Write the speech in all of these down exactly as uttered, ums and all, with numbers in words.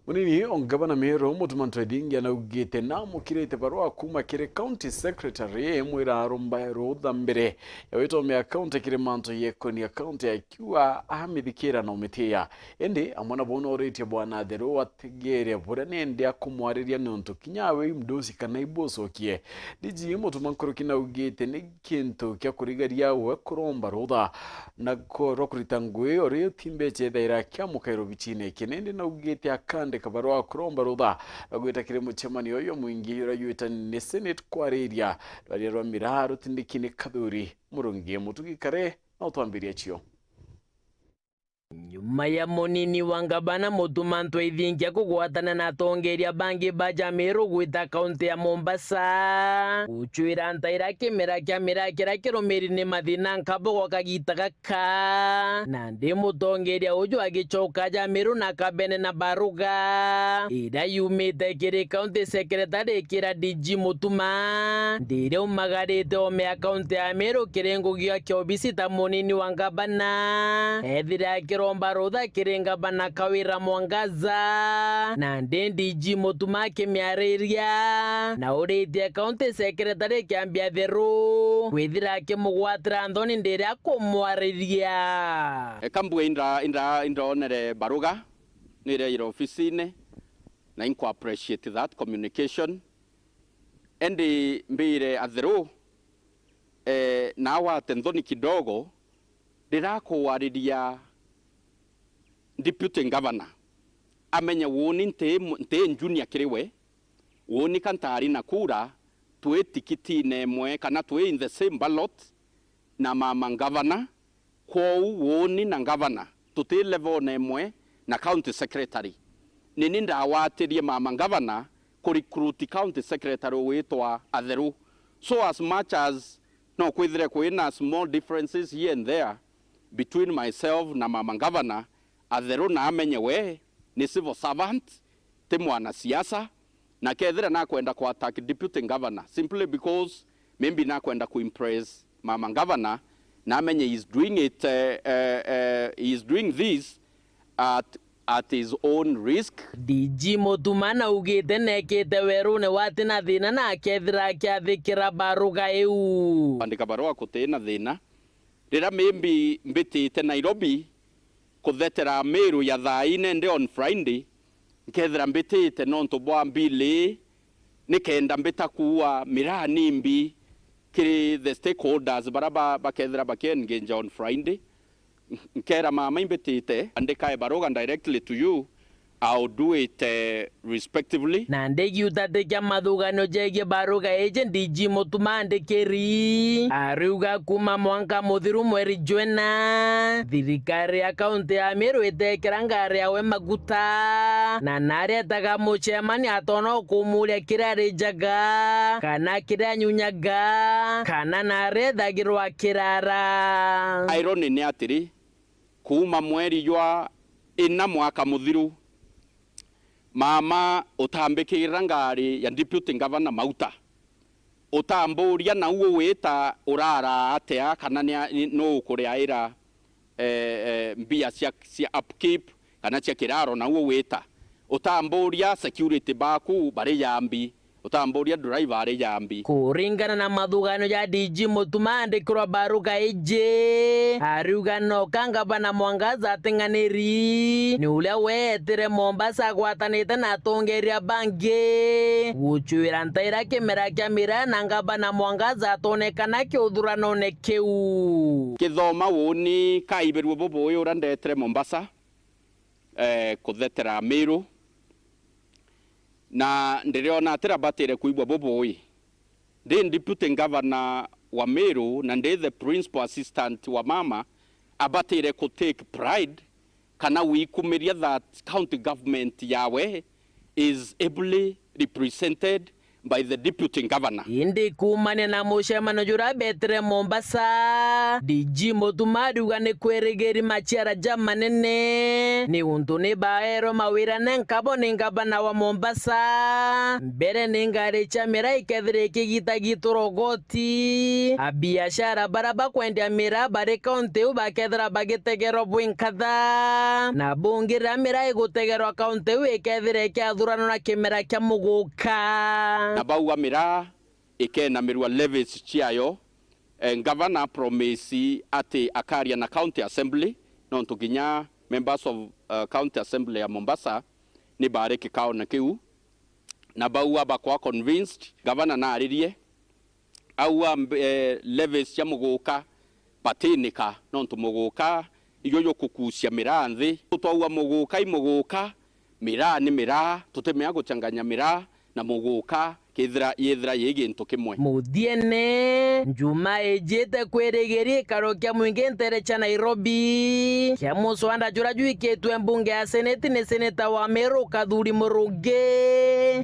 Munini o ngavana Meru Mutuma Ntwethingia naugite namukirite barua kuuma kiri county secretary imwira aromba rutha mbere ya witomea county kiri mantu yekonia county, akiuga amithikira na umitiya. Indi amwe nabo noritie bwana Atheru ategeere buria nende akumwariria niuntu kinya awe imdosi kana ibucokie. D G Mutuma nkuruki naugite ni kintu kia kurigaria we kuromba rutha na ko-, rwa kurita ngugi uri utimbeche ethaira akiamuka irobicine iki. Nindi naugite akandika barua kuromba rutha rwa gwita kiri mucemanio uyu mwingi uria ywitani ni Senate kwariria rwaria rwa miraa rutindiki ni Kathuri Murungi. Mutugi kare na utwambiria cio. Nyuma ya munini wa ngavana Mutuma Ntwethingia kugwatana na atongeria bangi ba Jamiru gwita kaunti ya Mombasa, gucwira ntaira kimera kia miraa kiria kirumiri ni mathina nkabo gwa kagita gaka. Nandi mutongeria uju agicoka Jamiru na kabene na baruga iria yumite kiri county secretary kira D G Mutuma, ndiriumagarite omea kaunti ya Meru kiri ngugi ya kiobisi ta munini wa ngavana. Ethire akiromba rutha kiri ngavana Kawira Mwangaza, nandi D G Mutuma akimiariria, na uritie county secretary Kiambi Atheru kwithira akimugwatira nthoni ndiri akumwariria. Eka mbue indra-, indra-, indronere baruga, niraire ofisine, na inko appreciate that communication. Indi mbire Atheru, eh, na awate nthoni kidogo, ndirakuwariria deputy governor, amenye woni nti mu-, nti junior kiri we, woni ka ntari na kura, twi tikitine imwe kana twi in the same ballot na mama ngavana, kwou woni na ngavana tuti levelne imwe na county secretary. Nini ndawatirie mama ngavana ku recruit county secretary ugwitwa Atheru. So as much as no kwithire kwina small differences here and there between myself na mama ngavana, Atheru na amenye we ni civil servant, ti mwanasiasa, na kethira nakwenda ku attack deputy governor simply because maybe nakwenda ku impress mama governor, na amenye he is doing it, eh, eh, eh, he is doing this at, at his own risk. D G Mutuma naugite nekite werune wa tina thina na akethira akiathikira baruga iu. Andika barua kutina thina. Riria maybe mbitite Nairobi kuthetera Meru ya thaa ine ndi on Friday, nkethira mbitite nontu bwa mbili, nikenda mbita kuua miraa nimbi kiri the stakeholders bara ba-, bakethira bakiengage on Friday. Nkera mama imbitite, andikae baruga directly to you, I'll do it, eh, respectively. Na ndigiutatikia mathuganio jegie baruga iji D G Mutuma andikiri. Ariuga kuma mwanka muthiru mweri Jwena, thirikari ya kaunti ya Meru itekira ngari yawe maguta, na nari etaga mucemani atona ukumuria kiria arijaga, kana kiria anyunyaga, kana nari ethagirwa akirara. Irony ni atiri, kuuma mweri jwa ina mwaka muthiru, mama utambikirira ngari ya deputy governor mauta. Utamburia nau ugwita urara atia kana ni a-, ni, nuu ukuriaira, eh, eh, mbia cia, cia upkeep kana cia kiraro nau ugwita. Utamburia security baku bari jambi. Utamburia driver ari jambi. Kuringana na mathuganio ja D G Mutuma andikirwa baruga iji, ariuga noka ngavana Mwangaza ating'aniri, ni uria weetire Mombasa agwatanite na atongeria bangi gucwira ntaira kimera kia miraa na ngavana Mwangaza atonekana kiuthuranone kiu. Kithoma woni kaibirue bubui uria ndetire Mombasa, eh, kuthetera Meru, na ndiriona atira batire kuigua bubui. Ndi deputy governor wa Meru na ndi the principal assistant wa mama, abatire ku take pride kana gwikumiria that county government yawe is ably represented by the deputy governor. Indi kuumania na mucemanio juria beetire Mombasa, D G Mutuma ariuga ni kwirigiri maciara jamanene niuntu ni baerwe mawira ne nkabo ni ngavana wa Mombasa. Mbere ni ngari cia miraa ikethira ikigitagitwa ugoti, abiashara baria bakwendia miraa bari kaunti iu bakethira bagitegerwa bwi nkatha, na bungi riria miraa igutegerwa kaunti iu ikethira ikiathuranwa na kimera kia muguka. Na bauga miraa ikeenamirua levies ciayo. Eh, ngavana promise ati akaria na county assembly, nontu kinya members of uh, county assembly ya Mombasa ni baari kikaone kiu, na bauga bakwa convinced. Ngavana naaririe, auga mb- eh, levies cia muguka batinika, nontu muguka ijo jukukucia miraa nthi. Twaua muguka i muguka, miraa ni miraa, tutimea guchanganya miraa na muguka kethira yethira yi gintu kimwe. Muthiene, Njuma ijite kwirigiria ikaro kia mwingi ntere cia Nairobi kia muswanda juria jwikitwe mbunge ya seneti ni seneta wa Meru Kathuri Murungi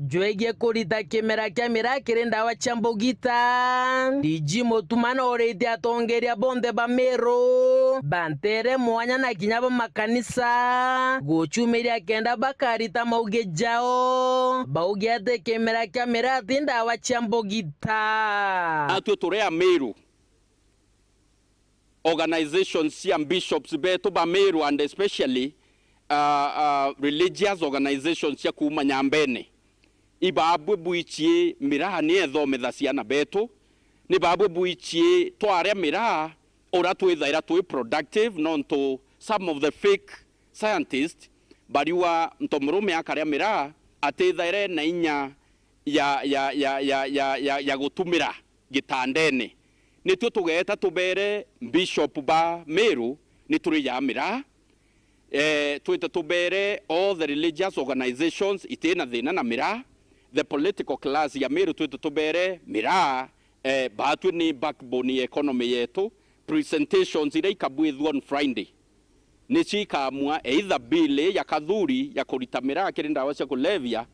jwegie kurita kimera kia miraa kiri ndawa cia mbugita. D G Mutuma nooritie atongeria bonthe ba Meru bantere mwanya na kinya ba makanisa gucumiria kenda bakarita maugi jao. Baugi ati kimera kia miraa ti ndawa cia mbugita. Natwe turi a Meru, organizations cia bishops betu ba Meru and especially uh, uh, religious organizations cia kuuma Nyambene, ibabwe bwichie miraa ni ethometha ciana betu, ni babwe bwichie twaria miraa uria twithaira twi productive, nontu some of the fake scientists bariuga ntomurume akaria miraa atithaire na inya ya, ya, ya, ya, ya, ya, ya gutumira gitandene. Nitwio tugeeta tubeere bishop ba Meru ni turi ja miraa. Eh, twite tubeere all the religious organizations itina thina na miraa. The political class ya Meru twite tubeere miraa, eh, baatwi ni backbone ya economy yetu. Presentations iria ikabwithua on Friday nicio ikaamua either bill ya Kathuri ya kurita miraa kiri ndawa cia kulevya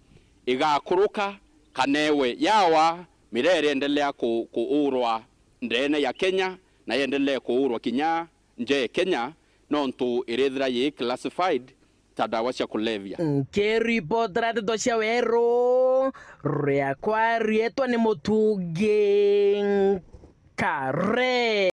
igakuruka, kana ewe yawa miraa iriendelea ku-, kuurwa ndene ya Kenya na yendelee kuurwa kinya nje ya Kenya, nontu irithira yi classified ta ndawa cia kulevya. Nkiripotera ndeto cia weru, riakwa rietwa ni Mutungi Nkare.